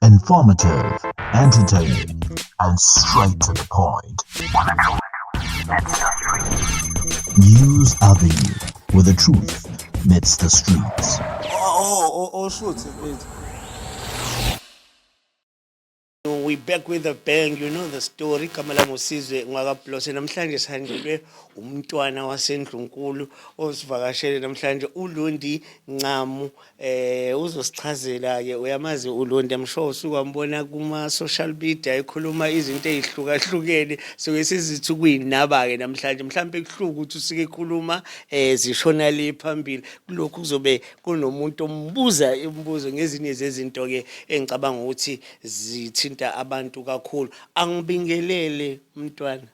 Informative, entertaining, and straight to the point. News Avenue, where the truth meets the streets. Oh, shoot, mfethu. We back with a bang, you know the story. Igama lami uSizwe ngwakaBlose. Namhlanje sihanjelwe umntwana wasendlunkulu osivakashele namhlanje, uLondi Ngcamu. Uzosichazela ke. Uyamazi uLondi, I'm sure usukwambona kuma social media ekhuluma izinto ezihlukahlukene. So sizithi kuyinaba ke namhlanje, mhlawumbe kuhluka ukuthi usike ekhuluma zishona le phambili. Kulokhu kuzobe kunomuntu ombuza imibuzo ngezinye zezinto ke engicabanga ukuthi zithinta abantu kakhulu. Angibingelele, mntwana.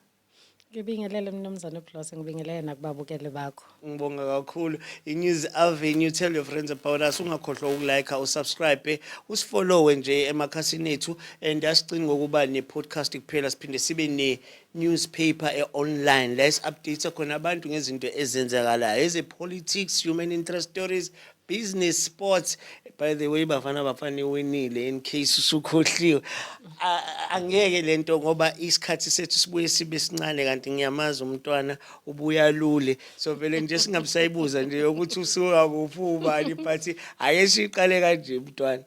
Ngibingelele, mnumzane uBlose, ngibingelele nakubabukeli bakho. Ngibonga kakhulu. I-News Avenue, tell your friends about us. Ungakhohlwa ukulike, usubscribe, usifollowe nje emakhasini ethu, and asigcini ngokuba ne-podcast kuphela, siphinde sibe ne-newspaper e-online la esi-update khona abantu ngezinto ezenzakalayo, eze-politics, human interest stories, business, sports. By the way, Bafana Bafana iwinile, in case usukhohliwe. Angeke lento ngoba isikhathi sethu sibuye sibe sincane, kanti ngiyamazi umntwana ubuya lule, so vele nje singabisayibuza nje ukuthi usuka kuphi, ubani, but ake siqale kanje, mntwana.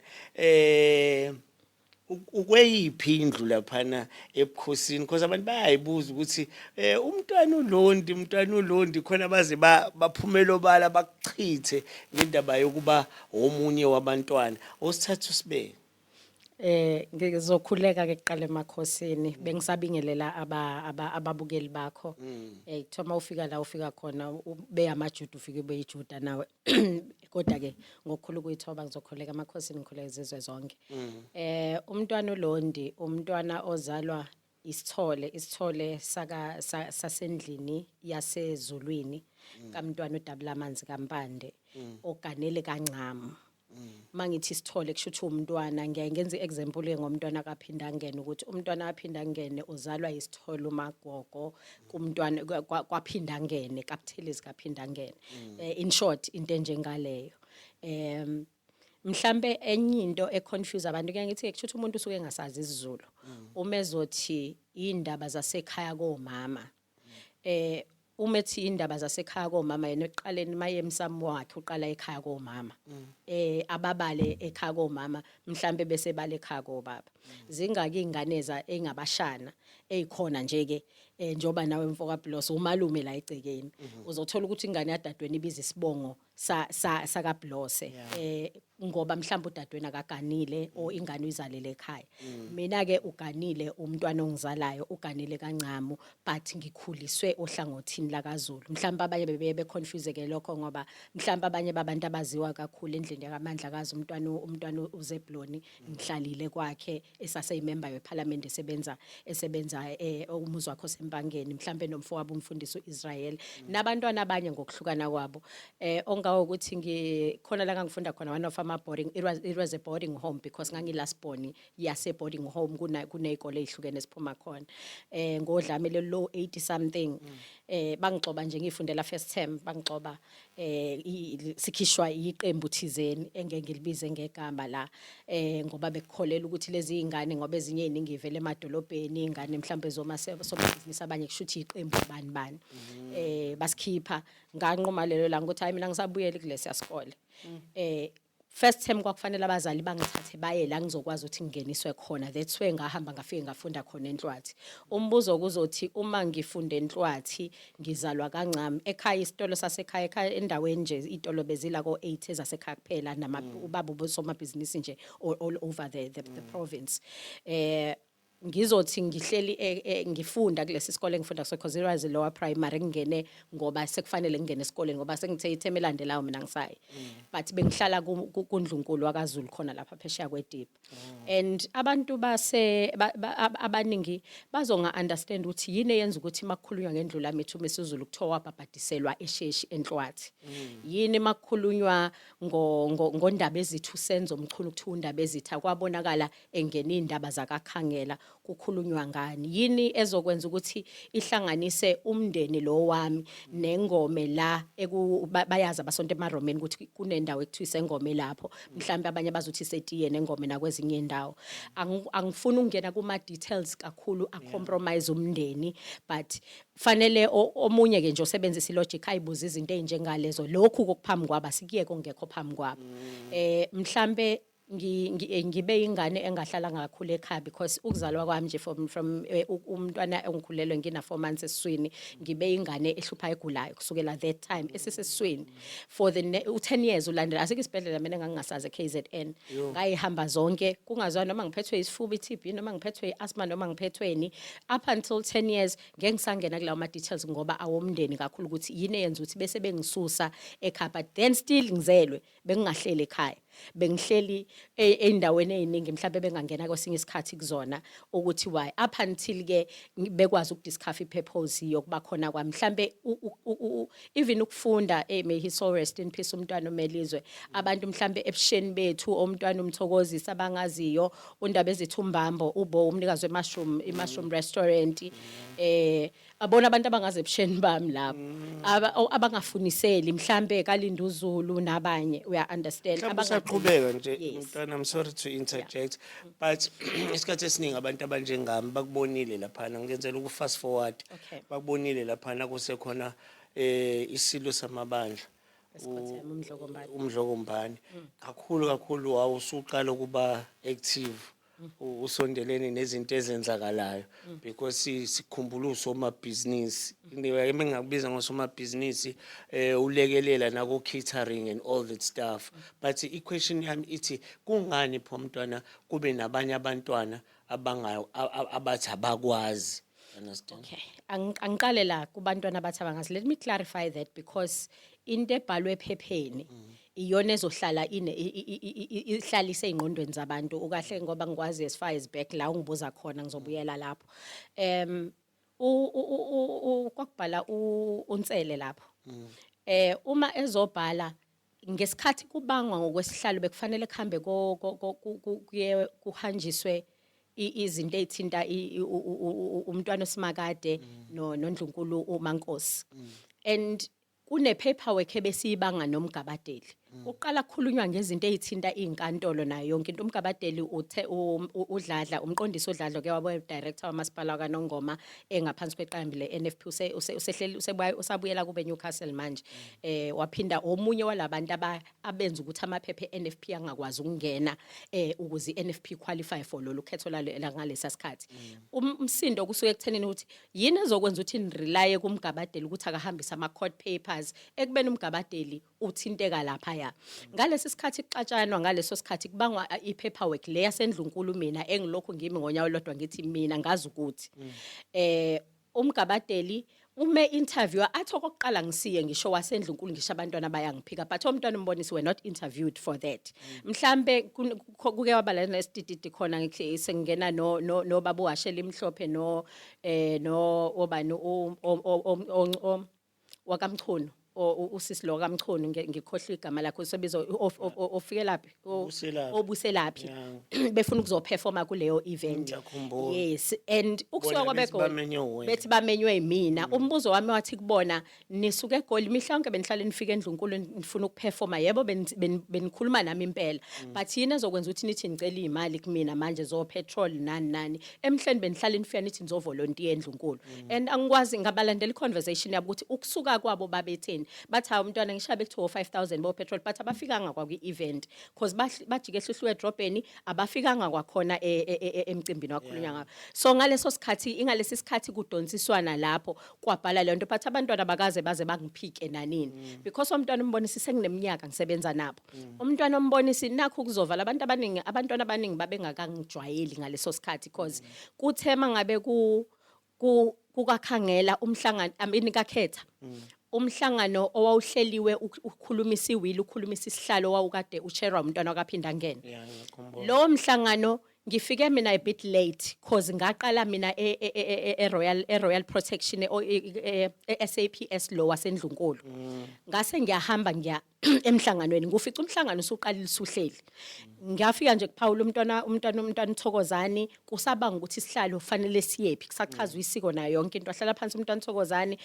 Ukweyiphi indlu laphana ebukhosini? Because abantu bayayibuza ukuthi umntwana uLondi, umntwana uLondi khona baze baphumele obala bakuchithe ngendaba yokuba omunye wabantwana. Osithatha usibeke. Ngizokhuleka ke kuqala emakhosini, bengisabingelela ababukeli bakho. Kuthoma ufika la ufika khona ube amaJuda, ufike ube iJuda nawe. Kodwa ke ngokukhulu kuyithoba ngizokhuleka emakhosini, ngikhuleka izizwe zonke. Umntwana uLondi, umntwana ozalwa isithole, isithole saka sasendlini yasezulwini kamntwana uDabulamanzi kaMpande oganele kaNcamo. Mangithi isithole, kusho ukuthi umntwana, ngiyaye ngenze i-example ke ngomntwana kaphinda ngene, ukuthi umntwana aphinda ngene uzalwa isithole uMagogo kumntwana kwaphinda ngene kaButhelezi kaphinda ngene. In short, into enjengaleyo. Mhlambe enye into econfuse abantu, kuya ngithi kusho ukuthi umuntu usuke engasazi isiZulu uma ezothi indaba zasekhaya komama. Uma ethi indaba zasekhaya komama, yena ekuqaleni maye emsamo wakhe uqala ekhaya komama, ababale ekhaya komama, mhlambe bese bale ekhaya kobaba. Zingaki ingane za engabashana ezikhona nje ke, njoba nawe mfoka Blos umalume la egcekeni, uzothola ukuthi ingane yadadweni ibiza isibongo sa sa sakaBlose ngoba mhlawumbe udadweni akaganile o ingane uyizalele ekhaya. Mina ke uganile umntwana ongizalayo, uganile kaNcamo, but ngikhuliswe ohlangothini lakaZulu. Mhlawumbe abanye bebeye beconfuse ke lokho, ngoba mhlawumbe abanye babantu abaziwa kakhulu endlini yakamandla kazi umntwana uZebloni, ngihlalile kwakhe esaseyimember yeParliament, esebenza umuzi wakhe osempangeni, mhlawumbe nomfowabo umfundisi uIsrael nabantwana abanye ngokuhlukana kwabo. Ongawo ukuthi ngikhona la ngangifunda khona, one of ama boarding, it was a boarding home because ngangi last born yase boarding home, kuna kunezikole ezihlukene esiphuma khona ngodlame lo 80 something. Bangixoba nje ngifundela first term, bangixoba sikhishwa iqembu thizeni engeke ngilibize ngegama la, ngoba bekukholela ukuthi lezi izingane, ngoba ezinye iziningi ivele emadolobheni, ingane mhlawumbe zoma somabhizinisi, abanye kusho ukuthi iqembu bani bani. Basikhipha, nganquma lelo langa ukuthi hayi, mina ngisabuyele kulesiya sikole. First term kwakufanele abazali bangithathe baye la ngizokwazi ukuthi ngingeniswe khona. That's where ngahamba ngafike ngafunda khona eNhlwathi. Umbuzo kuzothi uma ngifunde eNhlwathi, ngizalwa kaNcami, ekhaya isitolo sasekhaya, ekhaya endaweni nje itolo bezila ko 8 ezasekhaya kuphela, nama ubaba ubosomabhizinisi nje all over the province. Ngizothi ngihleli ngifunda kulesi sikole engifunda kuso, because it was a lower primary, ngingene ngoba sekufanele ngingene esikoleni, ngoba sengithe ithemu elandelayo mina ngisayi, but bengihlala kundlunkulu wakaZulu khona lapha phesheya kwedip. And abantu base abaningi bazonga understand ukuthi yini eyenza ukuthi makukhulunywa ngendlu lami ethi uMisuzulu kuthiwa wabhabhadiselwa esheshi eNhlwathi, yini makukhulunywa ngondaba ezithu Senzo Mchunu kuthiwa undaba ezitha kwabonakala engena indaba zakaKhangela. Kukhulunywa ngani? Yini ezokwenza ukuthi ihlanganise umndeni lo wami nengome la bayazi abasonto emaRomeni ukuthi kunendawo ekuthiwa isengome lapho, mhlawumbe abanye bazothi setiye nengome nakwezinye indawo. Angifuni ukungena kuma details kakhulu a compromise umndeni, but fanele omunye ke nje osebenzisa ilogic ayibuza izinto ezinjengalezo. Lokhu kokuphambi kwabo sikuyeke, ongekho phambi kwabo. Mhlambe ngibe ingane engahlala ngakhula ekhaya because ukuzalwa kwami nje from umntwana engikhulelwe ngina 4 months esiswini, ngibe ingane ehlupha, egulayo kusukela that time esisesiswini for the u10 years ulandela. Asikho isibhedlela mina engangingasazi eKZN, ngayihamba zonke, kungaziwa noma ngiphethwe isifuba, i-TB, noma ngiphethwe i-asthma, noma ngiphethweni. Up until 10 years ngeke ngisangena kulawo ma details ngoba awomndeni kakhulu, ukuthi yini eyenza ukuthi bese bengisusa ekhaya. But then still ngizelwe bengingahleli ekhaya, bengihleli ey'ndaweni ey'ningi, mhlawumbe bengangena kwesinye isikhathi kuzona ukuthi why, up until ke bekwazi ukudiscover i-purpose yokuba khona kwami. Mhlambe even ukufunda, may he so rest in peace umntwana umelizwe, abantu mhlambe ebusheni bethu, umntwana umthokozisi abangaziyo, undaba ezithu umbambo ubo umnikazi wemushroom, imushroom restaurant, abona abantu abangaze ebusheni bami lapho, abangafuniseli mhlambe kalinduzulu nabanye, uya understand? Mhlawumbe usaqhubeka nje, Yes. mntwana, I'm sorry to interject, but isikhathi esiningi abantu abanjengami bakubonile laphana, ngenzela uku-fast forward. Bakubonile laphana kusekhona isilo samabandla. Esikhotheme, uMdlokombane. UMdlokombane kakhulu kakhulu, wawusuqala ukuba active, usondelene nezinto ezenzakalayo because sikhumbula usomabhizinisi, engingakubiza ngosomabhizinisi, ulekelela nako catering and all that stuff. But i-question yami ithi, kungani pho mntwana kube nabanye abantwana abangayo abathi abakwazi, understand? Okay. Angiqale la kubantwana abathi abangazi. Let me clarify that because into ebhalwe ephepheni iyona ezohlala ine ihlalise ey'ngqondweni zabantu ukahle, ngoba ngikwazi as far as back la ungibuza khona, ngizobuyela lapho. Kwakubhala uNsele lapho. Uma ezobhala ngesikhathi kubangwa ngokwesihlalo, bekufanele kuhambe ko kuye kuhanjiswe izinto ezithinta umntwana osimakade no nondlunkulu uMankosi, and kune paperwork ebesiyibanga nomgabadeli. Uqala kukhulunywa ngezinto ezithinta izinkantolo nayo yonke into. Umgabadeli uthe uDladla, umqondisi uDladla ke wabe director wamasipala kaNongoma engaphansi kweqembu le-NFP, usehleli usabuyela kube Newcastle manje. Waphinda omunye walabantu abenza ukuthi amaphepha e-NFP angakwazi ukungena ukuze i-NFP qualify for lolu khetho lalo ngalesa sikhathi. Umsindo kusuke ekuthenini ukuthi yini ezokwenza ukuthi nirely kumgabadeli ukuthi akahambise ama court papers ekubeni umgabadeli uthinteka laphaya. Ngalesi sikhathi kuxatshanwa, ngaleso sikhathi kubangwa i-paperwork le yasendlunkulu, mina engilokhu ngimi ngonyawo lodwa ngithi mina ngazi ukuthi umgabadeli ume interviewer athi okokuqala ngisiye ngisho wasendlunkulu, ngisho abantwana bayangiphika, but umntwana umbonisi were not interviewed for that. Mhlambe kuke waba la nesidididi khona, sengingena no no baba uHashela imhlophe no obani wakaMchunu, usisi lo kaMchunu, ngikhohlwa igama lakhe, usebizo ofikelaphi Obuselaphi. Obuselaphi, befuna ukuzoperforma kuleyo event. Ngiyakhumbula. Yes, and ukusuka Bona bethi kwabegoli bamenywe wena. Bethi bamenywe yimina. Umbuzo wami wathi kubona, nisuke eGoli mihla yonke, benihlale nifike endlunkulu nifuna ukuperforma, yebo, benikhuluma nami impela, but yini ezokwenza ukuthi nithi nicela iy'mali kumina manje zo petrol nani nani, emhleni benihlale nifika nithi nizovolontiya endlunkulu? And angikwazi, ngabalandela i-conversation yabo ukuthi ukusuka kwabo babetheni. Bathi hawu umntwana ngishabe kuthiwa 5000 bo petrol, but abafikanga kwakwi-event cause bajike ehluhluwe edrobheni, abafikanga kwakhona emcimbini wakhulunywa ngawo. So ngaleso sikhathi, ingalesi sikhathi kudonsiswana lapho kwabhala le nto, but abantwana bakaze baze bangiphike nanini because umntwana umbonisi sengineminyaka ngisebenza nabo. Umntwana umbonisi nakho kuzovala abantu abaningi, abantwana abaningi babengakangijwayeli ngaleso sikhathi because kuthe mangabe ku kukakhangela umhlangano, I mean kakhetha umhlangano owawuhleliwe ukukhulumisa iwill, ukukhulumisa isihlalo, owawukade uchairwa umntwana wakaphinda ngena. Yeah, ngiyakhumbula. Lo mhlangano ngifike mina a bit late cause ngaqala mina e Royal Protection, e SAPS lo wasendlunkulu, ngase ngiyahamba ngiya Emhlanganweni ngufica umhlangano usuqalile, usuhleli. Ngiyafika nje kuphawula umntwana uThokozani, kusabanga ukuthi isihlalo fanele siyephi, kusachazwa isiko nayo yonke into. Wahlala phansi umntwana uThokozani,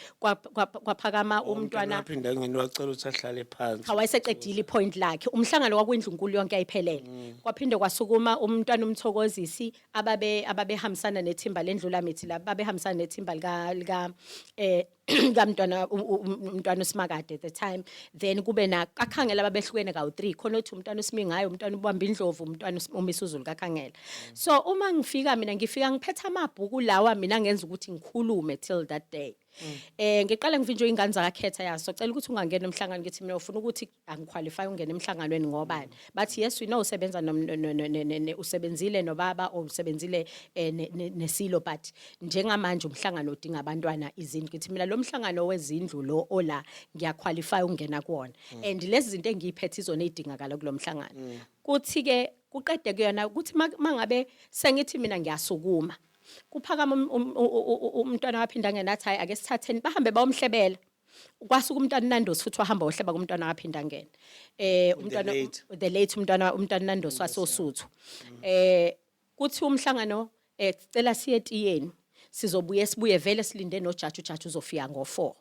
kwaphakama umntwana Waphinda ngene wacela ukuthi ahlale phansi. Cha, wayeseqedile ipoint lakhe. Umhlangano wakwindlunkulu yonke ayiphelele. Kwaphinde kwasukuma umntwana uMthokozisi, ababehambisana nethimba lendlulamithi la, babehambisana nethimba lika kamntwana umntwana uSimakade at the time. Then kube na kaKhangela ababehlukene kawu3 khona, othi umntwana uSimingayo, umntwana ubamba indlovu, umntwana uMisuzulu kaKhangela. So uma ngifika mina, ngifika ngiphethe amabhuku lawa mina ngenza ukuthi ngikhulume till that day. Ngiqala ngivinjwe ingane zakakhetha yazo, cela ukuthi ungangena emhlangano. Ngithi mina ufuna ukuthi angiqualify ungena emhlanganweni ngobani? Bathi, "Yes, we know usebenza usebenzile nobaba or usebenzile nesilo, but njengamanje umhlangano udinga abantwana izindlu." Ngithi mina lo mhlangano wezindlu lo ola ngiyaqualify ungena kuwona, and lezi zinto engiyiphethe izona ezidingakala kulo mhlangano. Kuthi ke kuqede kuyona ukuthi mangabe sengithi mina ngiyasukuma, kuphakama umntwana waphinda ngenathi, "Hayi, ake sithatheni bahambe bayomhlebela." Kwasuka umntwana Nandosi futhi wahamba wohleba kumntwana waphinda ngena umntwana late. The late umntwana Nandosi wasosuthu. Kuthi umhlangano cela siye etiyeni, sizobuye sibuye vele, silinde nojaji, ujaji uzofika ngo4.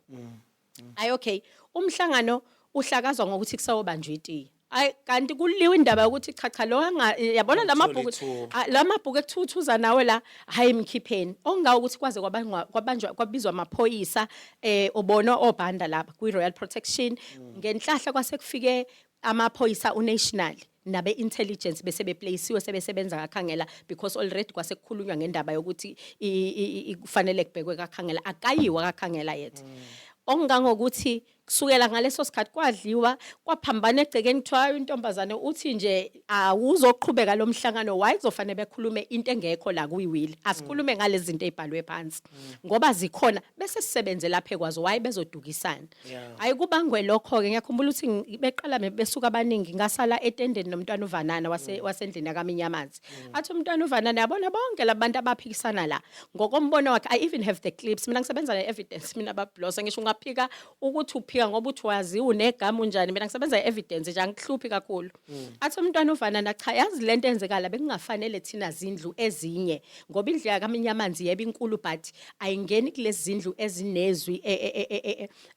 Ayi, okay, umhlangano uhlakazwa ngokuthi kusawobanjwa itiye. Ayi, kanti kuliwe indaba yokuthi cha cha, lo anga yabona lamabhuku ithuba. Ah, lamabhuku ekuthuthuza nawe la, hayi, mkhipheni. Okungawo ukuthi kwaze kwabangwa kwabanjwa, kwabizwa amaphoyisa, obona obhanda lapha kwi Royal Protection. Ngenhlahla kwase kufike amaphoyisa unational nabe intelligence, bese beplaceiwe, sebesebenza kaKhangela, because already kwase kukhulunywa ngendaba yokuthi kufanele kubhekwe kaKhangela. Akayiwa kaKhangela yethu. Okungangokuthi kusukela ngaleso sikhathi kwadliwa kwaphambana egcekeni, kuthiwa, "Hayi, intombazane uthi nje awuzoqhubeka lo mhlangano, why kuzofanele bekhulume into engekho la kuyiwili? Asikhulume ngalezi zinto ezibhalwe phansi ngoba zikhona, bese sisebenze lapha ekwazo, why bezodukisana?" Hayi, kubangwe lokho ke. Ngiyakhumbula ukuthi beqala besuka abaningi, ngasala etendeni nomntwana uVanana wasendlini yakaMinyamanzi. Athi umntwana uVanana, yabona bonke labantu abaphikisana la, ngokombono wakhe, I even have the clips, mina ngisebenza ne-evidence mina bablosa, ngisho ungaphika ukuthi uphika ngoba uthi waziwa unegama unjani, mina ngisebenza ne-evidence nje, angikuhluphi kakhulu. Athi umntwana uVanana, cha, yazi lento enzekala, bekungafanele thina zindlu ezinye, ngoba indlu yakaMinyamanzi yebo inkulu, but ayingeni kulezi zindlu ezinezwi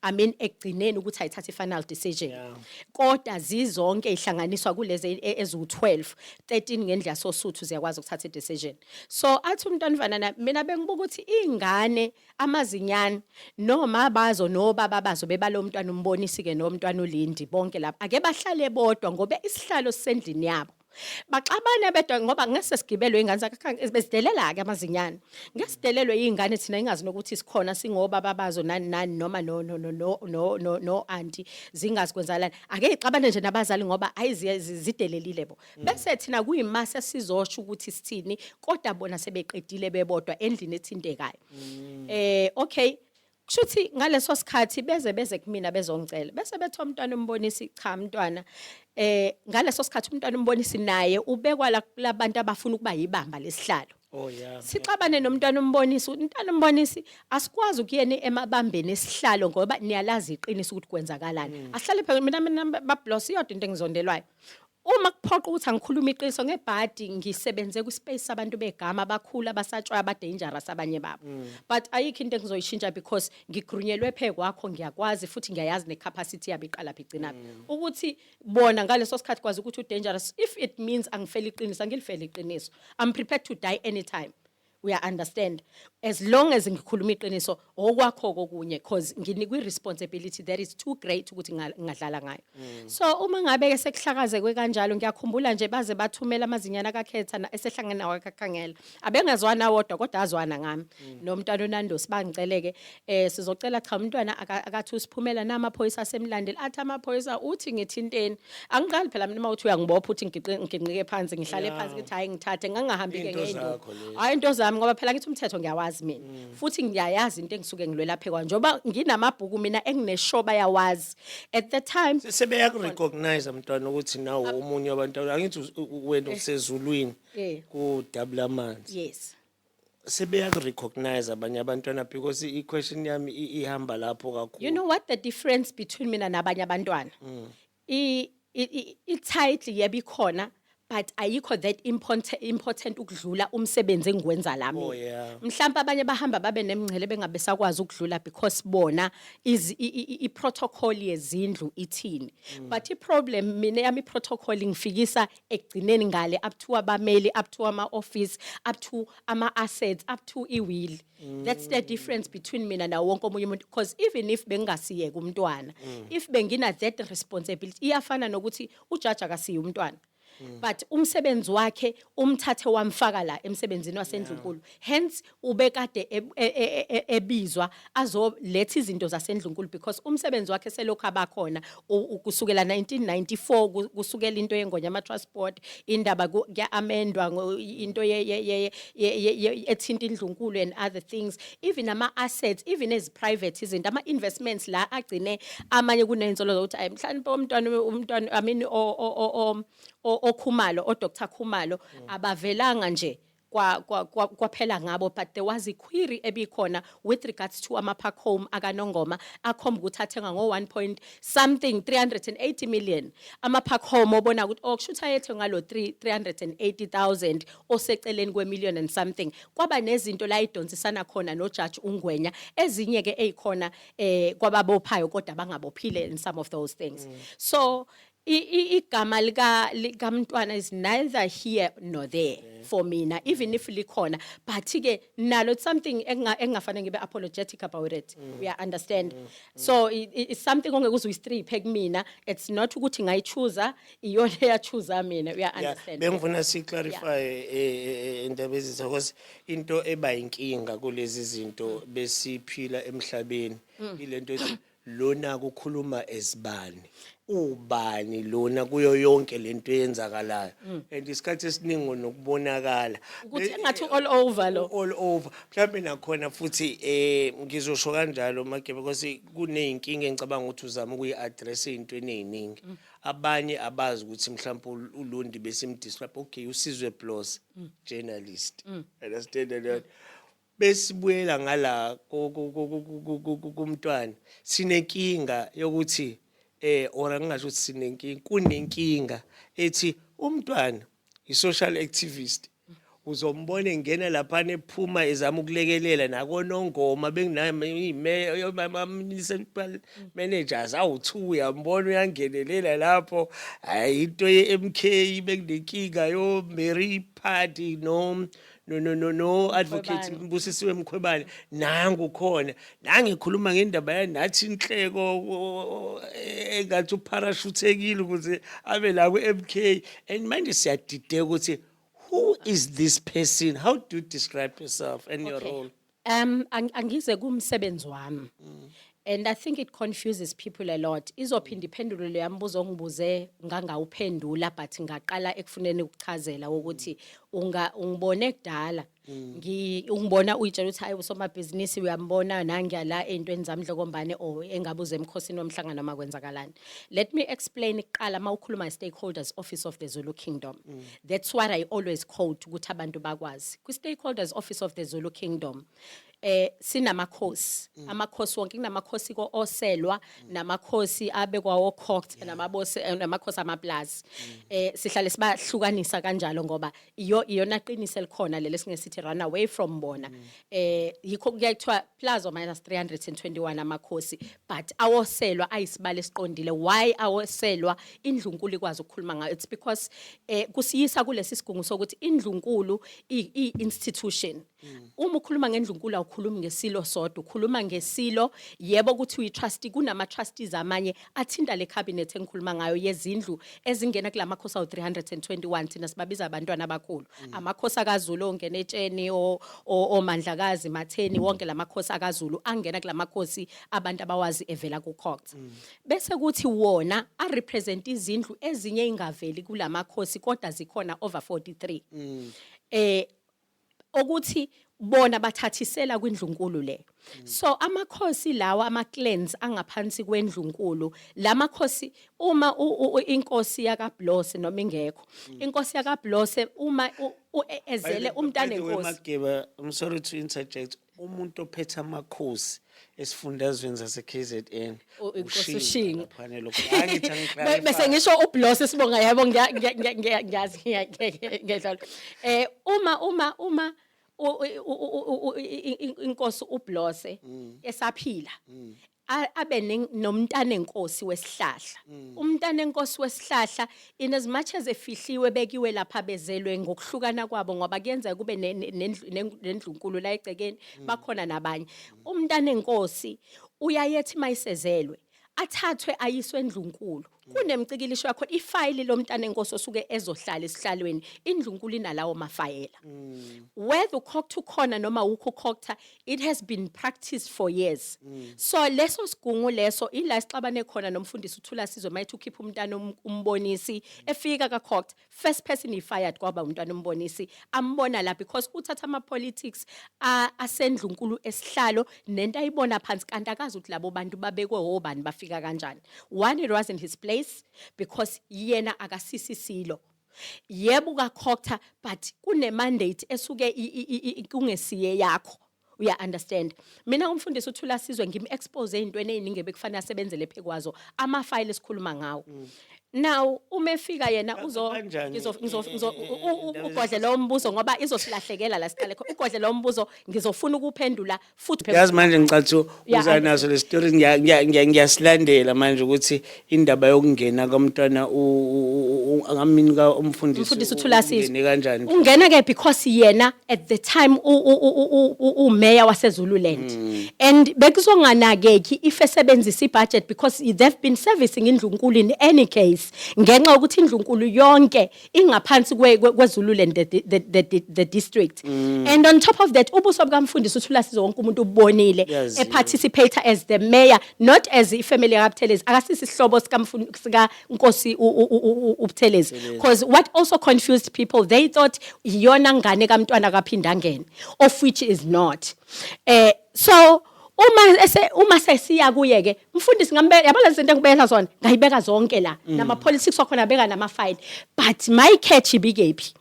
I mean ekugcineni ukuthi ayithathe i-final decision. Kodwa zizonke ihlanganiswa kulezi eziwu-12 13 ngendlu yasosuthu ziyakwazi ukuthatha i-decision. So athi umntwana Vanana, mina bengibuka ukuthi ingane amazinyane noma bazo nobaba bazo bebalo mntwana umbonisi ke nomntwana uLindi, bonke lapha ake bahlale bodwa ngoba isihlalo sisendlini yabo, baxabane bedwa, ngoba ngese sigibelwe ingane zakhe besidelela ke amazinyane, ngesidelelwe izingane thina ingazi nokuthi sikhona singobaba bazo nani nani noma no auntie, zingazi kwenzakalani. Ake ixabane nje nabazali ngoba ayiziye zidelelile bo, bese thina kuyimase sizosho ukuthi sithini, kodwa bona sebeqedile bebodwa endlini ethintekayo. Okay, kushuthi ngaleso sikhathi beze kumina bezongicela, bese bethi umntwana umbonisi, cha mntwana, ngaleso sikhathi umntwana umbonisi naye ubekwa la labantu abafuna ukuba yibamba lesihlalo. Sixabane nomntwana umbonisi, umntwana umbonisi, asikwazi ukuyena emabambeni esihlalo ngoba niyalazi iqiniso ukuthi kwenzakalani. Asihlale phela mina bablos, iyodwa into engizondelwayo uma kuphoqa ukuthi angikhulume iqiniso ngebhadi. Ngisebenze kwispace sabantu begama abakhulu, abasatshwayo, abadangerous abanye babo, but ayikho into engizoyishintsha because ngigrunyelwe phe kwakho, ngiyakwazi futhi ngiyayazi necapacity yabo iqala phi igcinaphi, ukuthi bona ngaleso sikhathi kwazi ukuthi u-dangerous. If it means angifeli iqiniso, angilifeli iqiniso. I'm prepared to die anytime, uya understand, as long as ngikhuluma iqiniso. Okwakho kokunye, cause nginikwe responsibility that is too great ukuthi ngingadlala ngayo. So uma ngabe ke sekuhlakazekwe kanjalo, ngiyakhumbula nje baze bathumela amazinyana kakhetha esehlangene nawo akakhangela, abengezwana wodwa kodwa azwana ngami nomntwana uNandosi, bangiceleke sizocela, cha, umntwana akathi usiphumela namaphoyisa asemlandela. Athi amaphoyisa, uthi ngithinteni? Angiqali phela mina uma uthi uyangibopha, uthi ngiginqike phansi, ngihlale phansi, ngithi hayi, ngithathe ngangahambi ke Into ngey'nduku. Zakho lezi. Hayi, into zami, ngoba phela ngithi umthetho ngiyawazi mina futhi ngiyayazi into engisuke ngilwela phekwa, njengoba nginamabhuku mina engineshoba yawazi at the time. Sebeyakurecognize mntwana ukuthi nawo omunye wabantu, angithi wena usezulwini kudabula amanzi? Yes. Sebeyakurecognize abanye abantwana? Because i-question yami ihamba lapho kakhulu. You know what the difference between mina nabanye abantwana? I-title yebo ikhona, but ayikho that important ukudlula umsebenzi engiwenza la mina. Mhlawumbe abanye bahamba babe nemingcele bengabe sakwazi ukudlula because bona i-protocol yezindlu ithini. But i-problem mina yami, i-protocol ngifikisa ekugcineni ngale, up to abameli, up to ama-office, up to ama-assets, up to i-will. That's the difference between mina nawo wonke omunye umuntu, because even if bengingasiyeka umntwana, if bengina that responsibility, iyafana nokuthi ujaji akasiye umntwana, but umsebenzi wakhe umthathe wamfaka la emsebenzini wasendlunkulu, hence ubekade ebizwa azoletha izinto zasendlunkulu because umsebenzi wakhe selokhu abakhona kusukela 1994, kusukela into yeNgonyama Trust Board, indaba kuya-amendwa into ethinta indlunkulu and other things, even ama-assets, even as private izinto, ama-investments la agcine amanye kuney'nsolo zokuthi ayi mhlawumbe umntwana, I mean, oKhumalo, oDr Khumalo, abavelanga nje kwaphela ngabo, but there was a query ebikhona with regards to ama-park home akaNongoma akhomba ukuthi athenga ngo-1 point something 380 million, ama-park home obona ukuthi oh, kusho ukuthi ayethe ngalo 3 380,000 oseceleni kwe-million and something. Kwaba nezinto la idonsisana khona nojaji uNgwenya, ezinye-ke ey'khona kwababophayo kodwa bangabophile in some of those things. So igama likamntwana is neither here nor there for mina, even if likhona, but ke nalo it's something engingafanele ngibe apologetic about it, we understand? So it's something ongeke uze uyistriphe kumina. It's not ukuthi ngayichoosa, iyona eyachuza mina, we understand? Bengifuna si-clarify indaba ezitha because into eba inkinga kulezi zinto besiphila emhlabeni, ilento ethi lona kukhuluma esibani, ubani lona kuyo yonke lento eyenzakalayo, and isikhathi esiningi nokubonakala ukuthi engathi all over lo. All over. Mhlawumbe nakhona futhi ngizosho kanjalo, Mageba, because kuneyinkinga engicabanga ukuthi uzama ukuyi-address ey'ntweni ey'ningi. Abanye abazi ukuthi mhlawumbe uLondi besimdescribe, okay, uSizwe Blose, journalist, understand leyo. Besibuyela ngala kumntwana, sinenkinga yokuthi or angingasho ukuthi sinenkinga, kunenkinga ethi umntwana i-social activist, uzombona engena laphana ephuma ezama ukulekelela nakoNongoma, benginama-municipal managers awu-2, uyambona uyangenelela lapho. Hhayi, into ye-MK bekunenkinga yo-Mary Phadi no advocate Mkhwebane. Mbusisiwe Mkhwebane, nangu khona nangikhuluma ngendaba yanathi inhleko engathi uparashuthekile ukuze abe la ku-MK, and manje siyadideka ukuthi who is this person? How do you describe yourself and your role? Angize kumsebenzi wami. And I think it confuses people a lot. Izophinda iphendulo leya mbuzo ongibuze ngangawuphendula, but ngaqala ekufuneni ukuchazela ukuthi unga ungibone kudala. Ungibona uyitshela ukuthi hayi, usomabhizinisi, uyambona nangiya la ey'ntweni zami Dlokombane or engabuza emkhosini womhlangano noma kwenzakalani. Let me explain kuqala. Mawukhuluma stakeholders office of the Zulu Kingdom. That's what I always quote ukuthi abantu bakwazi. Kwi stakeholders office of the Zulu Kingdom sinamakhosi, amakhosi wonke, kunamakhosi ko oselwa, namakhosi abekwa oCoct, namabosi, namakhosi amaplazi. Sihlale sibahlukanisa kanjalo ngoba iyo iyona qiniso elikhona leli singesithi run away from bona. Yikho kuyathiwa plus or minus 321 amakhosi, but awoselwa ayisibalo esiqondile. Why awoselwa indlunkulu ikwazi ukukhuluma ngayo? It's because kusiyisa kulesi sigungu sokuthi indlunkulu i institution. Uma ukhuluma ngendlunkulu awukhulumi ngesilo sodwa, ukhuluma ngesilo, yebo, ukuthi uyi-trustee, kunama-trustees amanye athinta le cabinet engikhuluma ngayo yezindlu ezingena kula makhosi awu-321. Thina sibabiza abantwana abakhulu, amakhosi akaZulu ongena etsheni, oMandlakazi, Matheni, wonke la makhosi akaZulu angena kula makhosi abantu abawazi evela ku-COGTA. Bese kuthi wona arepresent izindlu ezinye ingaveli kulamakhosi kodwa zikhona over 43, okuthi bona bathathisela kwindlunkulu le. So amakhosi lawa, ama clans angaphansi kwendlunkulu, lamakhosi uma inkosi yakaBlose noma ingekho inkosi yakaBlose, uma ezele umntana By the way, enkosi. Mageba, I'm sorry to interject. Umuntu ophethe amakhosi esifundazweni sase-KZN. Inkosi uShinga uShinga. laphana lokhu. Angithi angi-clarify. Bese ngisho uBlose, sibonga, yebo, ngiyazi, ngiyadlala. Uma inkosi uBlose esaphila, abe nomntana enkosi wesihlahla, umntana enkosi wesihlahla, in as much as efihliwe, bekiwe lapha, bezelwe ngokuhlukana kwabo, ngoba kuyenzeka kube nendlunkulu la egcekeni, bakhona nabanye. Umntana enkosi uyayethi mayisezelwe athathwe ayiswe endlunkulu, kunemcikilisho yakho, ifayili lomntana enkosi osuke ezohlala esihlalweni, indlunkulu inalawo mafayela, whether uCogta ukhona noma ukho uCogta. It has been practiced for years. So leso sigungu leso ila sixabane khona nomfundisi uThula Sizwe mayithi ukhipha umntana umbonisi efika kaCogta. First person he fired kwaba umntwana umbonisi ambona la, because uthatha ama politics asendlunkulu esihlalo nento ayibona phansi, kanti akazi ukuthi labo bantu babekwe obani, bafika kanjani. One, it wasn't his place because yena akasisi silo. Yebo, kaCogta, but kune mandate esuke kungesiye yakho, uya understand? Mina umfundisi uThula Sizwe ngim expose ezintweni eziningi bekufanele asebenzele phekwazo, ama file esikhuluma ngawo. Now uma efika yena uzo Kanjani? ngizo ugodle lo mbuzo ngoba izosilahlekela la siqale khona. Ugodle lo mbuzo, ngizofuna ukuphendula futhi. Yazi manje ngicathi uza naso le story, ngiyasilandela manje ukuthi indaba yokungena komntwana ngamini ka umfundisi Umfundisi uThula Sizwe. Ungene kanjani? Ungena ke because yena at the time umeya waseZululand, and bekuzonganakeki if esebenzisa ibudget because they've been servicing indlunkulu in any case, ngenxa yokuthi indlunkulu yonke ingaphansi kweZululand, the district. And on top of that, ubuso bukamfundisi uThula Sizwe wonke umuntu ubonile Yaziwa. e-participate as the mayor, not as ifamily kaButhelezi. Akasisi isihlobo sika Nkosi uButhelezi, because what also confused people, they thought iyona ngane kamntwana kaPhindangene, of which is not. So uma sesiya kuye ke mfundisi, ngambe yabona lezi zinto engibeka zona, ngayibeka zonke la, nama politics wakhona, beka nama file. But my catch ibikephi?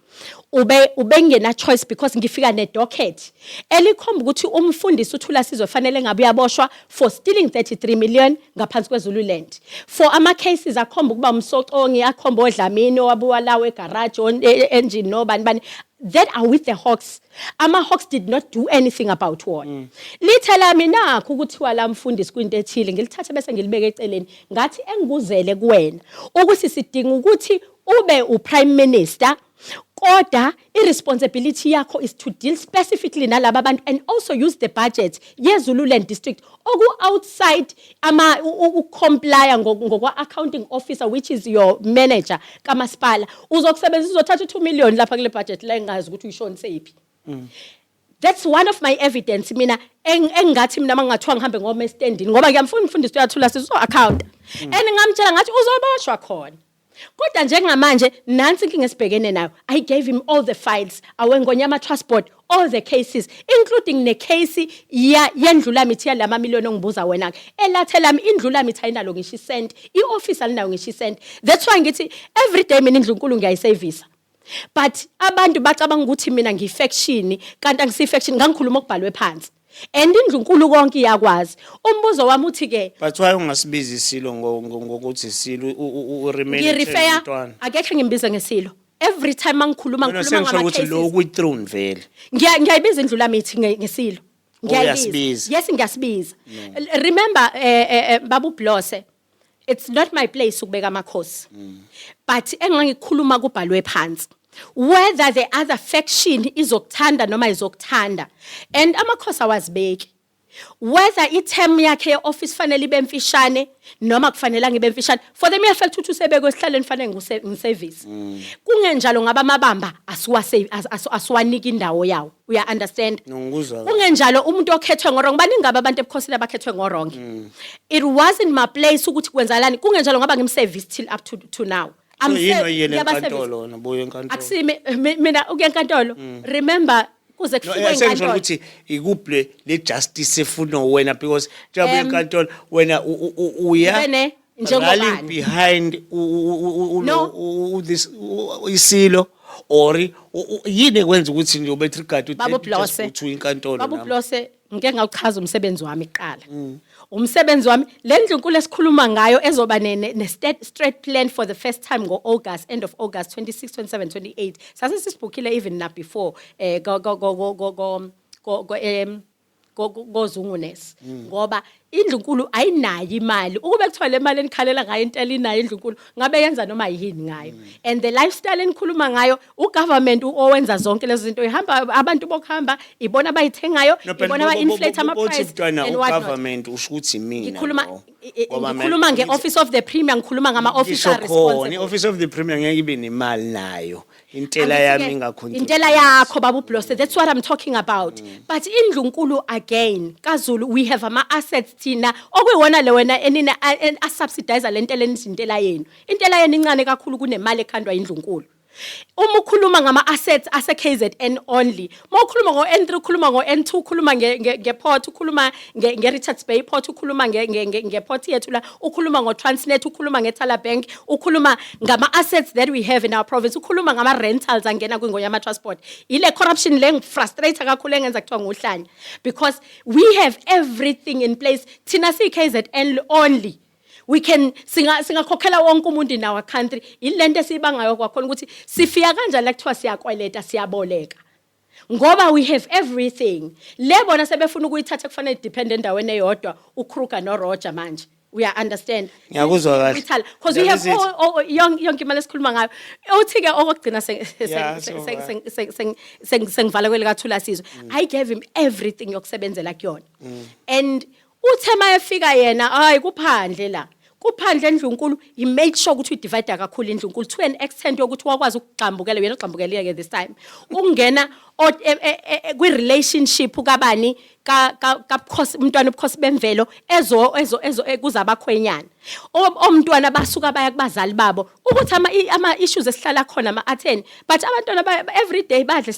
Ube ubengena choice because ngifika ne docket elikhomba ukuthi umfundisi uThula Sizwe fanele ngabe uyaboshwa for stealing 33 million ngaphansi kweZululand, for ama cases akhomba ukuba umsocongi, akhomba oDlamini owabuwa lawo egarage on engine nobani bani that are with the Hawks. Ama Hawks did not do anything about wona. Lithe lami nakho ukuthiwa la mfundisi kwinto ethile, ngilithathe bese ngilibeke eceleni, ngathi engikuzele kuwena ukuthi sidinga ukuthi ube uprime minister, kodwa i-responsibility yakho is to deal specifically nalaba bantu and also use the budget yeZululand district oku-outside ama ukucomplya ngokwa-accounting officer, which is your manager kamasipala. Uzokusebenzisa, uzothatha u-2 million lapha kule budget la, engazi ukuthi uyishonise yiphi. That's one of my evidence mina engingathi mina mangathiwa ngihambe ngoma estandini, ngoba ngiyamfuna umfundisi uyathula sizo account, and ngamtshela ngathi uzoboshwa khona. Kodwa njengamanje nansi inkinga esibhekene nayo. I gave him all the files aweNgonyama Trust Board, all the cases, including necase ya yendlulamithi yalama million ongibuza wena. Elathe lami indlulamithi ayinalo ngisho isent, ioffice alinayo ngisho isent. That's why ngithi every day mina indlunkulu ngiyayisevisa, but abantu bacabanga ukuthi mina ngiyi-faction, kanti angisiyi-faction. Ngangikhuluma okubhalwe phansi and indlunkulu konke iyakwazi. Umbuzo wami uthi-ke, But why ungasibizi isilo ngokuthi isilo, uremain ngirefer umntwana? Akekho ngimbiza ngesilo. Every time mangikhuluma, Mina ngikhuluma sengisho ukuthi lo ngama-cases. kwi-throne vele. Ngiyayibiza indlulamithi ngesilo. Ngiyayibiza. Uyasibiza. Yes, ngiyasibiza. Remember, babu Blose, it's not my place ukubeka amakhosi, but engangikhuluma kubhalwe phansi, whether the other faction izokuthanda noma izokuthanda, and amakhosi awazibeki whether i-term yakhe ye-office fanele ibe mfishane noma kufanele ngibe mfishane. For the mere fact ukuthi usebekwe esihlalweni, fanele ngiservice. Kungenjalo ngaba amabamba asiwaniki indawo yawo, uya understand? No, ngikuzwa kahle. Kungenjalo umuntu okhethwe ngowrong, baningi abantu ebukhosini abakhethwe ngowrong. It wasn't my place ukuthi kwenzakalani. Kungenjalo ngaba ngimservice till up to now. So yini oyiyele Ngiyabaservice. enkantolo wena, buye enkantolo? Akusimi mina ukuya enkantolo. Remember, kuze No, kufikwe sengisho enkantolo ukuthi ikuphi le justice efuna wena, because njengoba uya enkantolo wena uya Ngibene njengobani? rallying behind No. this isilo or yini ekwenza ukuthi nje ube triggered ukuthi Babu let me just Blose. go to inkantolo Babu nami? Blose. Ngike ngawuchaza umsebenzi wami kuqala. Umsebenzi wami, le ndlunkulu esikhuluma ngayo ezoba ne straight plan for the first time ngo-August, end of August 26, 27, 28. Sase sisibhukhile even na before go go go go go go go go em go- go- kozungunes ngoba indlunkulu ayinayo imali. Ukube kuthiwa le mali enikhalela ngayo intela inayo indlunkulu, ngabe yenza noma yini ngayo. And the lifestyle enikhuluma ngayo, ugovernment owenza zonke lezo zinto, ihamba abantu bokuhamba, ibona abayithengayo, No, but ibona aba-inflate bothi ama-price mntwana and what not. Ugovernment usho ukuthi mina Ngikhuluma lo. Ngoba ngikhuluma nge-office of the premier, ngikhuluma ngama-officer Ngisho khona responsible. i-office of the premier ngeke ibe nemali nayo, intela Angithi-ke, yami ingacontribute. Intela yakho, baba uBlose, that's what I'm talking about. But indlunkulu again kaZulu, we have ama-assets thina okuyiwona le wena enina asubsidize le ntela enithi intela yenu. Intela yenu incane kakhulu kunemali ekhandwa indlunkulu. Uma ukhuluma ngama-assets ase-KZN only, uma ukhuluma ngo-N3, ukhuluma ngo-N2, ukhuluma nge-port, ukhuluma nge-Richards Bay Port, ukhuluma nge-port yethu la, ukhuluma ngo-Transnet, ukhuluma nge-Thala Bank, ukhuluma ngama-assets that we have in our province, ukhuluma ngama-rentals angena kwiNgonyama Transport. Ile corruption le ngifrustrate kakhulu engenza kuthiwa nguhlanya, because we have everything in place. Thina siyi-KZN only, we can singakhokhela wonke umuntu in our country. Ilento esiyibangayo kwakhona ukuthi sifika kanjani la kuthiwa siyakweleta, siyaboleka, ngoba we have everything. Le bona sebefuna ukuyithatha, kufanele depend endaweni eyodwa, uKruger noRoger. Manje uya understand? Ngiyakuzwa kahle. Because we have Ndaba all yonke imali esikhuluma ngayo. Uthi ke okugcina Yeah, so, sengivala kwelikaThula Sizwe, I gave him everything yokusebenzela kuyona. And uthe mayefika yena, hayi, kuphandle la, kuphandle endlunkulu. He made sure ukuthi udivide kakhulu indlunkulu to an extent yokuthi wakwazi ukugxambukela yena, ugxambukele ke this time ukungena kwi-relationship kabani, kabukhosi, umntwana ubukhosi bemvelo ezo kuzabakhwenyana. Omntwana basuka baya kubazali babo ukuthi ama issues esihlala khona ama atheni, but abantwana every day badle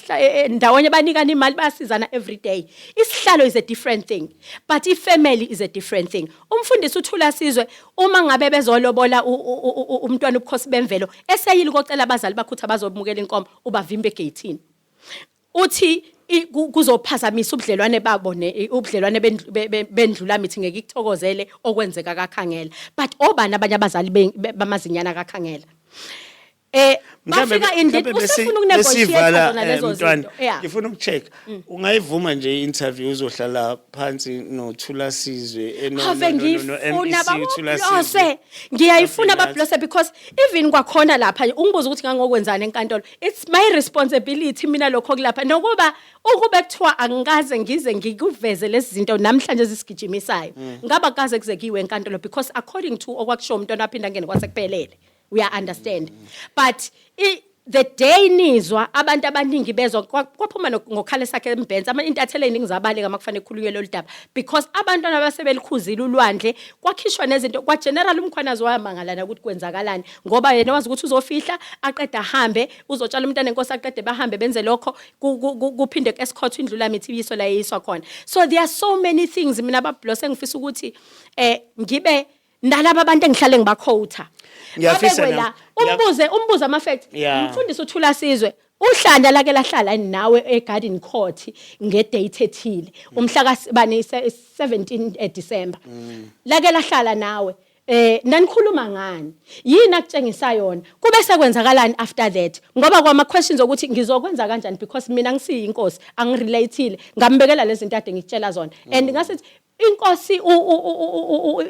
ndawonye, banikana imali, bayasizana every day. Isihlalo is a different thing, but ifamily is a different thing. Umfundisi uThula Sizwe, uma ngabe bezolobola umntwana ubukhosi bemvelo, eseyile kocela abazali bakhe ukuthi abazobumukela inkomo, ubavimba egate, uthi kuzophazamisa ubudlelwane babo ne ubudlelwane bendlulamithi, ngeke ikuthokozele okwenzeka kaKhangela. But obani abanye abazali bamazinyana kaKhangela Mhlambe bafika indeed mhlambe usefuna ukunegotiate besivala, zona lezo mntwana, zinto, yeah. Ngifuna ukucheck, ungayivuma nje i-interview, uzohlala phansi noThula Sizwe Ave no ngiyifuna, MEC uThula Sizwe? babuBlose, ngiyayifuna. Nothing. BaBlose, because even kwakhona lapha ungibuza ukuthi ngangokwenzani enkantolo, it's my responsibility mina lokho kulapha, nokuba ukube kuthiwa angikaze ngize ngikuveze lezi zinto namhlanje zisigijimisayo, ngaba kaze kuze kuyiwe enkantolo, because according to okwakusho umntwana waphinda ngene kwasekuphelele, we are understand. But the day nizwa abantu abaningi bezwa kwaphuma ngokhale sakhe embhensa, ama intatheli eziningi zabaleka makufanele kukhulunywe lolu daba, because abantwana basebelikhuzile ulwandle, kwakhishwa nezinto kwa General uMkhwanazi wayamangalana ukuthi kwenzakalani, ngoba yena wazi ukuthi uzofihla, aqeda ahambe, uzotshala umntana enkosi, aqede bahambe benze lokho, kuphinde escort indlula mithi iyiso la yiswa khona. So there are so many things mina, baBlose, engifisa ukuthi ngibe nalaba abantu engihlale ngibaquota Ngiyafisa babekwe la. Umbuze ama facts. Umfundisi uThula Sizwe uhlanda lake lahlala nawe eGarden Court ngedate ethile, umhla ka bani, 17 December, lake lahlala nawe, nanikhuluma ngani, yini akutshengisa yona, kube sekwenzakalani after that? Ngoba kwama questions ukuthi ngizokwenza kanjani, because mina ngisiyi inkosi, angirelateile, ngambekela lezi zinto ade ngikutshela zona. And ngasithi inkosi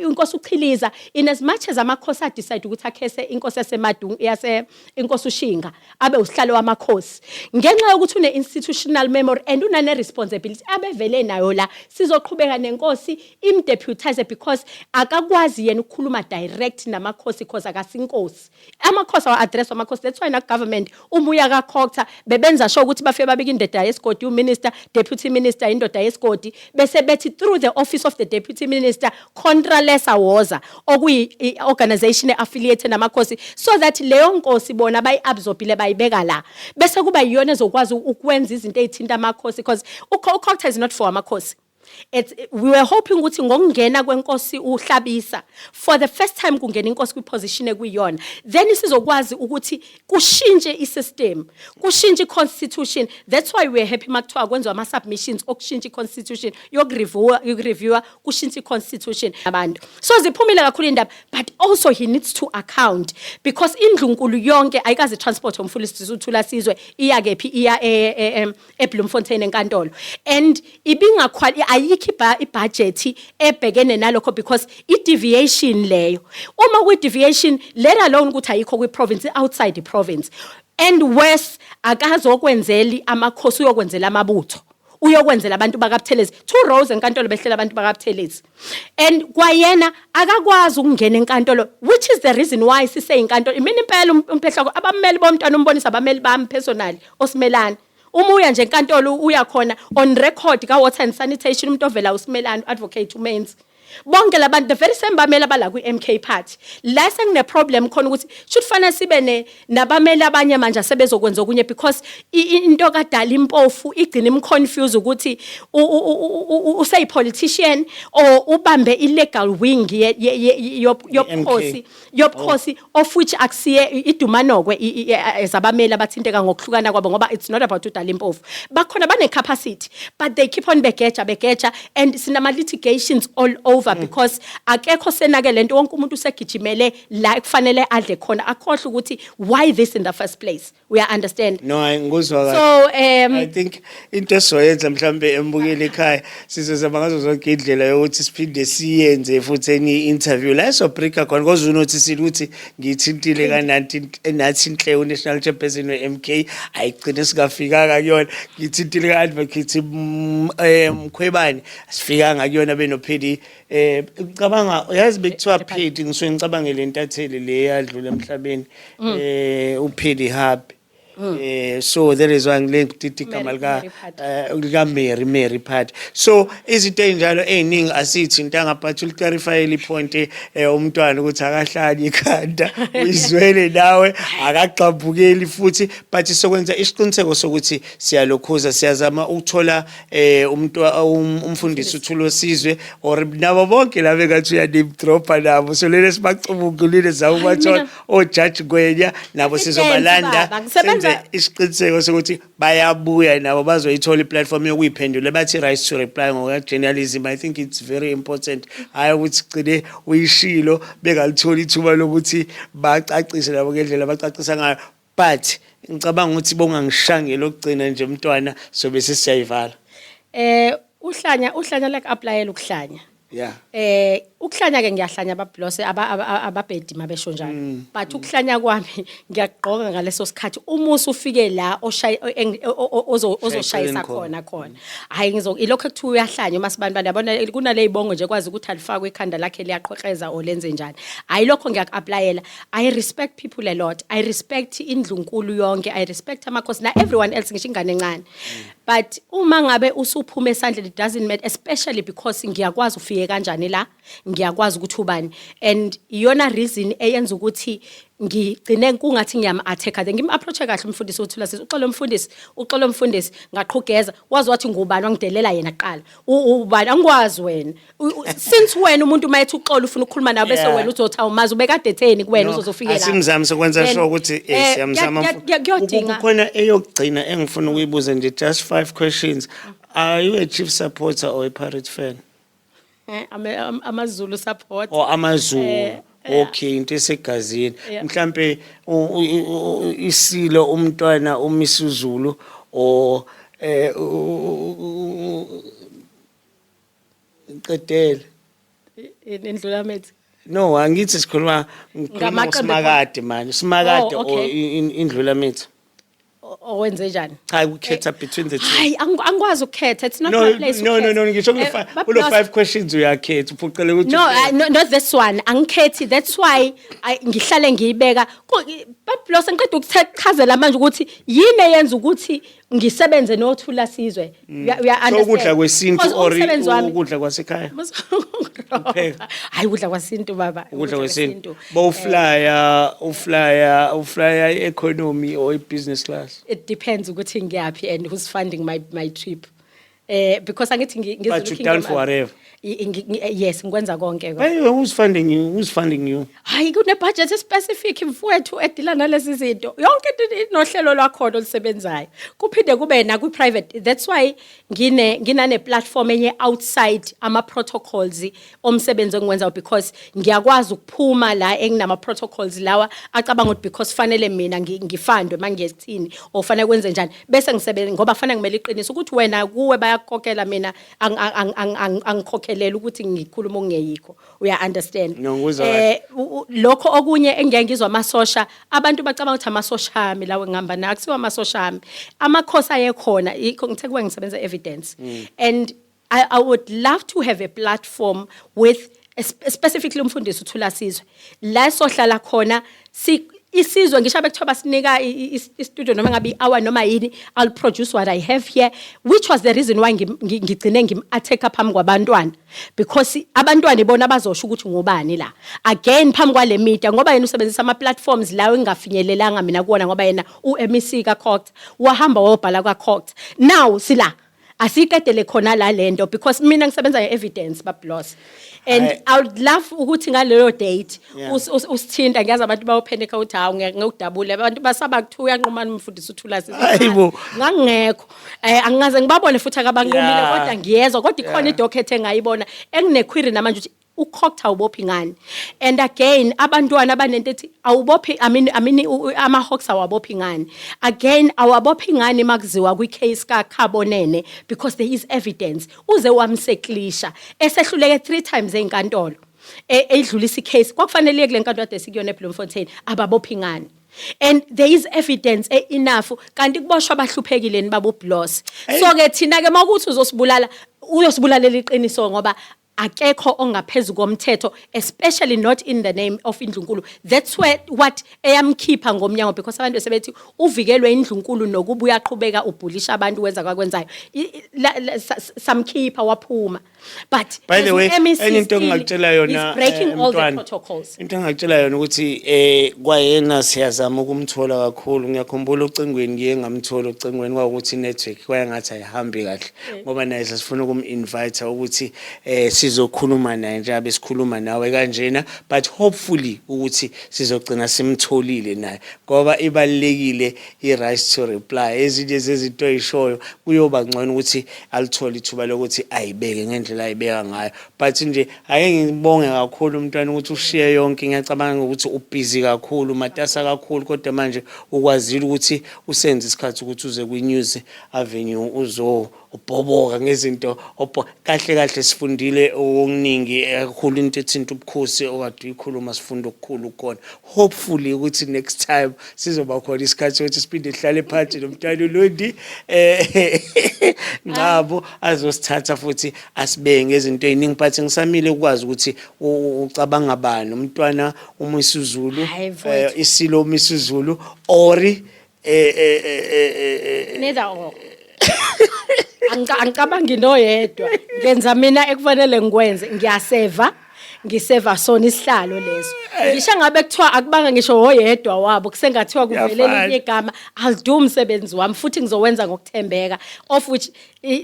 inkosi uChiliza, in as much as amakhosi adecide ukuthi akhese inkosi yaseMadungu, yase inkosi uShinga abe usihlalo wamakhosi, ngenxa yokuthi une institutional memory and unane responsibility abevele nayo la, sizoqhubeka nenkosi imdeputize, because akakwazi yena ukukhuluma direct namakhosi, because akasinkosi. Amakhosi awa address amakhosi. That's why na government umuya kaCogta bebenza sure ukuthi bafike babika indoda yesigodi, uminister, deputy minister, indoda yesigodi, bese bethi through the office of the deputy minister, Contralesa Woza, okuyi organization affiliated namakhosi, so that leyo nkosi bona bayiabsorbile, bayibeka la, bese kuba yiyona ezokwazi ukwenza izinto ezithinta amakhosi, because uCogta is not for amakhosi. We were hoping ukuthi ngokungena kwenkosi uHlabisa, for the first time kungena inkosi kwiposition ekuyiyona, then sizokwazi ukuthi kushintshe isystem, kushintshe i-constitution. That's why we're happy makuthiwa kwenziwa ama-submissions okushintsha i-constitution, yokureviewa, kushintshe i-constitution abantu. So ziphumile kakhulu indaba, but also he needs to account because indlunkulu yonke ayikazi transport umfundisi uThulasizwe iya kephi, iya eBloemfontein enkantolo, and ibingakhwali, ayikho ibudget ebhekene nalokho because i-deviation leyo, uma kwi-deviation, let alone ukuthi ayikho kwi-province, outside the province. And worse, akazokwenzeli amakhosi, uyokwenzela amabutho, uyokwenzela abantu bakaButhelezi. Two rows enkantolo behlela abantu bakaButhelezi, and kwayena akakwazi ukungena enkantolo, which is the reason why siseyinkantolo. Imina impela umphehlako, abammeli bomntwana umbonisa, abameli bami personally osimelane. Uma uya nje enkantolo, uya khona on record ka water and sanitation, umuntu ovela usimelane, advocate uMenzi, bonke labantu, the very same bameli abala kwi-MK Party. La sengine problem khona ukuthi should fanele sibe ne nabameli abanye manje asebezokwenza okunye, because into kadala impofu igcina imconfuse ukuthi useyi politician or ubambe illegal wing yobukhosi, yobukhosi, of which akusiye idumanokwe ezabameli abathinteka ngokuhlukana kwabo, ngoba it's not about udala impofu. Bakhona bane capacity, but they keep on begeja begeja, and sinama litigations all over because akekho senake lento. Wonke umuntu usegijimele la ekufanele adle khona, akhohle ukuthi why this in the first place. We understand? No, hayi, ngikuzwa kahle. So I think into esizoyenza mhlambe embukeli ekhaya, sizozama ngazo zonke indlela yokuthi siphinde siyenze futhi enye i-interview la esobreaka khona, because unotisile ukuthi ngiyithintile kananti enathi inhle u-national chairperson we-MK, ayigcine singafikanga kuyona. Ngiyithintile ka-advocate Mkhwebane, asifikanga kuyona benopheli. Ngicabanga, yazi, bekuthiwa Phedi, ngisuke ngicabange le ntatheli le yadlula emhlabeni, uPhedi Happy. So that is why ngile ngithithi igama Mary- lika Mary Phadi. Lika Mary Phadi. So izinto ey'njalo ey'ningi asiyithintanga, but uliclarifyele ipoint umntwana ukuthi akahlali ikhanda, uyizwele nawe, akagxambukeli futhi, but sokwenza isiqiniseko sokuthi siyalokhuza, siyazama ukuthola umfundisi uThulasizwe or nabo bonke laba engathi uya-name dropa nabo. So lele sibacubungulile zama ubathola, ojaji Ngwenya nabo Isenzi, sizobalanda, baba. Ngisebenza- senze isiqiniseko sokuthi bayabuya nabo, bazoyithola iplatform yokuyiphendula. Bathi right to reply ngoka-journalism, I think it's very important, hhayi ukuthi gcine uyishilo bengalitholi ithuba lokuthi bacacise nabo ngendlela abacacisa ngayo. But ngicabanga ukuthi bongangishangela okugcina nje, mntwana, sobe sesiyayivala. Uhlanya, uhlanya like applyela ukuhlanya. Ukuhlanya ke, ngiyahlanya abablose ababhedi mabesho njalo. But ukuhlanya kwami ngiyaqoka ngaleso sikhathi uma usufike la oshay ozoshayisa khona. Khona khona. Hayi, ngizo ilokho ekuthiwa uyahlanya uma sibani yabona kunale zibongo nje kwazi ukuthi alifakwe ikhanda lakhe liyaqhoqheza or lenze njani. Hayi, lokho ngiyaku-applyela. I respect people a lot. I respect indlunkulu yonke. I respect amakhosi na everyone else, ngisho ingane encane. But uma ngabe usuphuma esandleni, it doesn't matter, especially because ngiyakwazi ufike kanjani la, ngiyakwazi ukuthi ubani, and iyona reason eyenza ukuthi ngigcine kungathi ngiyam-attack-a. Then ngim-approach-e kahle umfundisi uThula sithi, "Uxolo mfundisi, uxolo mfundisi." Ngaqhugeza, wazi wathi ngubani, wangidelela yena kuqala. Ubani? Angikwazi wena. Since wena umuntu uma ethi uxolo ufuna ukukhuluma nawe, bese wena uzothi awumazi, ubekade etheni kuwena? No, uzozofike lapho. Asimzame sokwenza Then, sure ukuthi siyamzama. Kuyodinga Kukhona eyokugcina engifuna ukuyibuza nje, just five questions. Are you a Chief supporter or a Pirate fan? AmaZulu support. Or AmaZulu? Okay, into esegazini. Yeah. Mhlambe isilo umntwana uMisuzulu or qedele. Indlulamithi. No, angithi sikhuluma, ngikhuluma Ngamaqembu. ngoSimakade manje, Simakade Oh, or okay. Indlulamithi. Owenze njani? Cha, ukukhetha between the two. Hayi, angikwazi ukukhetha, it's not No, my place no, no, ukukhetha. no, ngisho kulo kulo five questions uyakhetha, uphoqele ukuthi No, no, not this one. Angikhethi. That's why ngihlale ngiyibeka. Bablos, ngiqeda ukuchazela manje ukuthi yini eyenza ukuthi ngisebenze noThulasizwe. Uya So understand? ukudla kwesintu Because or umsebenzi wami ukudla kwasekhaya? Ukupheka. Hayi, ukudla kwasintu, baba. Ukudla kwesintu. Bowuflya, uflya economy or business class? It depends ukuthi ngiyaphi and who's funding my trip. Because angithi But you down for whatever. Yes, ngikwenza konke. By the way, who's funding you? Who's funding you? Hayi, kune-budget specific, mfowethu, e-deal-a nalezi zinto. Yonke into inohlelo lwakhona olusebenzayo. Kuphinde kube nakwi-private. That's why nginane platform enye outside ama-protocols omsebenzi engiwenzayo, because ngiyakwazi ukuphuma la enginama-protocols lawa acabanga ukuthi because fanele mina ngi-fund-we uma ngiyekuthini or fanele kwenze njani, bese ngisebenza ngoba fanele ngimele iqiniso ukuthi wena kuwe bayakukhokhela, mina angikhokheleli ukuthi ngikhuluma okungeyikho, uya understand? No, ngikuzwa kahle. Lokho okunye engike ngizwa, amasosha, abantu bacabanga ukuthi amasosha ami lawo engihamba nawo. Akusiwo amasosha ami, amakhosi ayekhona. Yikho ngithe kuwe ngisebenza evidence and I would love to have a platform with specifically umfundisi uThulasizwe la sohlala khona si isizwe. Ngisho bekuthiwa basinika i-studio noma ngabe i-hour noma yini, I'll produce what I have here, which was the reason why ngigcine ngim-attack phambi kwabantwana, because abantwana ibona abazosho ukuthi ngubani la again phambi kwale media, ngoba yena usebenzisa ama-platforms lawo engingafinyelelanga mina kuwona, ngoba yena u-MEC ka-COGTA, wahamba wayobhala kwa-COGTA. Now sila asiqedele khona la lento, because mina ngisebenza nge-evidence, bablos, and I would love ukuthi ngaleyo date usithinta. Ngiyazi abantu bayo-panic-a ukuthi hawu, ngiyokudabula abantu basaba kuthiwa uyanqumana umfundisi uThulasizwe. Hayibo. Ngangingekho, angikaze ngibabone futhi akabanqumile, kodwa ngiyezwa, kodwa ikhona i-docket engayibona engine-query namanje ukuthi uCOGTA awubophi ngani. And again, abantwana abanento ethi awubophi, I mean ama-Hawks awabophi ngani, again awabophi ngani makuziwa kwi-case kaKhabonene, because there is evidence uze wamseklisha esehluleke three times ey'nkantolo, edlulisa i-case kwakufanele iye kule nkantolo kade sikuyona eBloemfontein. Ababophi ngani? And there is evidence enough, kanti kuboshwa abahluphekile nibabublos. So ke thina ke mawukuthi uzosibulala, uyosibulalela iqiniso, ngoba akekho ongaphezulu komthetho, especially not in the name of indlunkulu. That's where what eyamkhipha ngomnyango, because abantu sebethi uvikelwe indlunkulu nokuba uyaqhubeka ubhulisha abantu, wenza kwakwenzayo. Samkhipha waphuma, but By the as way, u-MEC enye into still engingakutshela yona, is breaking all the mntwana, protocols. Into engingakutshela yona ukuthi kwayena siyazama ukumthola kakhulu. Ngiyakhumbula ocingweni ngiye ngamthola ocingweni, kwawukuthi network kwayengathi ayihambi kahle, ngoba naye sasifuna ukum-invite ukuthi sizokhuluma naye njengabe sikhuluma nawe kanjena, but hopefully ukuthi sizogcina simtholile naye, ngoba ibalulekile i-right to reply. Ezinye zezinto ey'shoyo kuyoba ngcono ukuthi alithole ithuba lokuthi ayibeke ngendlela ayibeka ngayo. But nje ake ngibonge kakhulu umntwana ukuthi ushiye yonke. Ngiyacabanga ukuthi u-busy kakhulu, matasa kakhulu, kodwa manje ukwazile ukuthi usenze isikhathi ukuthi uze kwi-News Avenue uzo ubhoboka ngezinto kahle kahle. Sifundile okuningi kakhulu, into ethinta ubukhosi okade uyikhuluma, sifunda okukhulu khona. Hopefully ukuthi next time sizoba khona isikhathi sokuthi siphinde sihlale phansi nomntwana uLondi Ngcabo, azosithatha futhi asibeke ngezinto ey'ningi. But ngisamile ukwazi ukuthi ucabanga bani, umntwana uMisuzulu, Hhayi, mfowethu. Isilo uMisuzulu or Neither or. Angicabangi noyedwa. Ngenza mina ekufanele ngikwenze, ngiyaseva, ngiseva sona isihlalo leso. Ngisho ngabe kuthiwa akubanga ngisho oyedwa wabo, kusengathiwa kuvelela Kuyafana. elinye igama, I'll do umsebenzi wami futhi ngizowenza ngokuthembeka, of which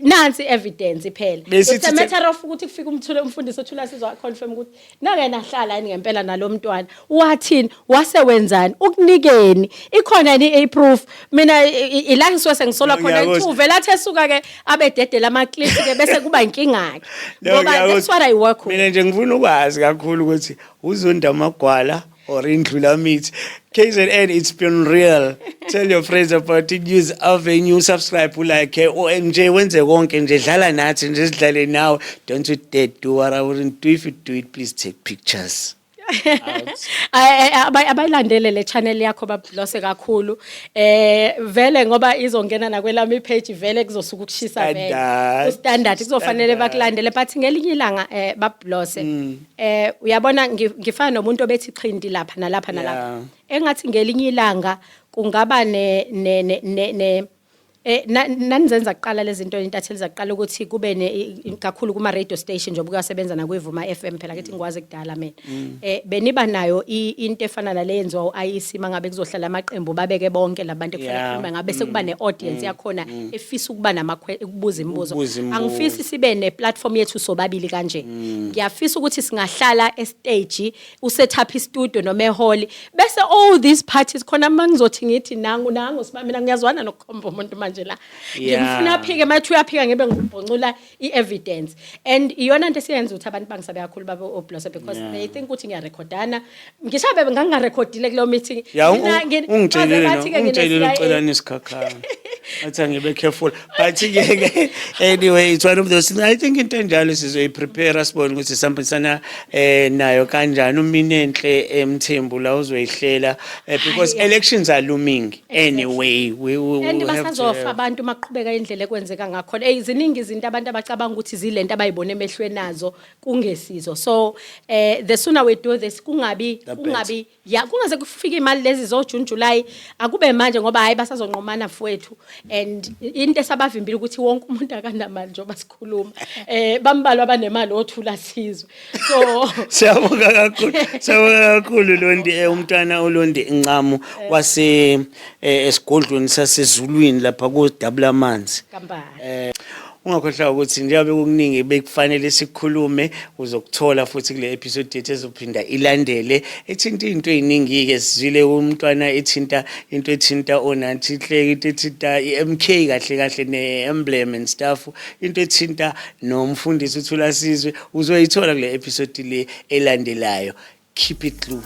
nansi evidence phela. Besithi It's a matter of ukuthi kufika umthule umfundisi oThulasizwe confirm ukuthi nake nahlala yini ngempela nalomntwana, wathini, wasewenzani, ukunikeni, ikhona yini i-proof. Mina ila ngisuke sengisola No, khona ngiyakuzwa. ukuthi uvela athi esuka ke abededela ama-clips ke, bese kuba inkinga ke, No, ngoba ngiyakuzwa. that's what I work with. Mina nje ngifuna ukwazi kakhulu ukuthi uzonda amagwala or indlulamithi. KZN, it's been real. Tell your friends about it. News Avenue, subscribe, like, or nje wenze konke nje, dlala nathi nje, sidlale nawe. Don't you dare do what I wouldn't do. If you do it, please take pictures. Abayilandele le channel yakho, bablose kakhulu vele, ngoba izongena nakwelami page vele, kuzosuka ukushisa vele. Standard. Standard, kuzofanele Standard. bakulandele. But ngelinye ilanga bablose, uyabona ngifana nomuntu obethi xhinti lapha nalapha nalapha, engathi ngelinye ilanga kungaba ne ne ne ne, ne Nanizenza kuqala lezi zinto, intatheli zaqala ukuthi kube ne kakhulu kuma radio station, njengoba kuyasebenza nakuyivuma FM phela, kithi ngikwazi kudala mina. Beniba nayo into efana nale yenziwa u-IEC, mangabe kuzohlala amaqembu, babeke bonke labantu ekufanele khulume ngabe sekuba ne-audience yakhona efisa ukuba ukubuza imibuzo. Ukubuza imibuzo. Angifisi sibe ne-platform yethu sobabili kanje. Ngiyafisa ukuthi singahlala e-stage, uset up i-studio noma ehall, bese all these parties khona. Mangizothi ngithi nangu nangu siba, mina ngiyazwana nokukhomba umuntu manje la. Ngimfuna aphike, mathi uyaphika, ngibe ngibhoncula i-evidence, and iyona nto esiyenza ukuthi abantu bangisabe kakhulu babe oblose, because they think ukuthi ngiyarekhodana, ngishabe ngangingarekhodile kuleyo meeting. Ya. Mina Ungitshelile baze no bathi-ke ungitshelile ngine-CIA. ucelani isikhakhana, athi angibe careful, but ke anyway, it's one of those things. I think into enjalo sizoyiprepare, sibone ukuthi sihambisana nayo kanjani. UMinenhle Emthembu la uzoyihlela, because elections are looming anyway. We And will have to basazofa abantu maqhubeka indlela ekwenzeka ngakhona. Ey, ziningi izinto abantu abacabanga ukuthi zilento abayibona emehlweni nazo kungesizo. So the sooner we do this, kungabi The better. Kungabi ya kungaze kufike imali lezi zo June, July, akube manje, ngoba hayi, basazonqomana mfowethu, and into esabavimbile ukuthi wonke umuntu akanamali njengoba sikhuluma, bambalwa abanemali othula sizwe, so Siyabonga kakhulu, siyabonga kakhulu Londi, umntwana uLondi Ncamo wase esigodlweni sasezulwini lapha kodabula amanzi. Kampani. Ungakhohlwa ukuthi njengoba kukuningi bekufanele sikhulume, uzokuthola futhi kule episode yethu ezophinda ilandele, ethinta into ey'ningi-ke. Sizwile umntwana ethinta into ethinta oNathi Nhleko, into ethinta i-MK kahle kahle ne-emblem and stuff, into ethinta nomfundisi uThula Sizwe. Uzoyithola kule episode le elandelayo. Keep it glue.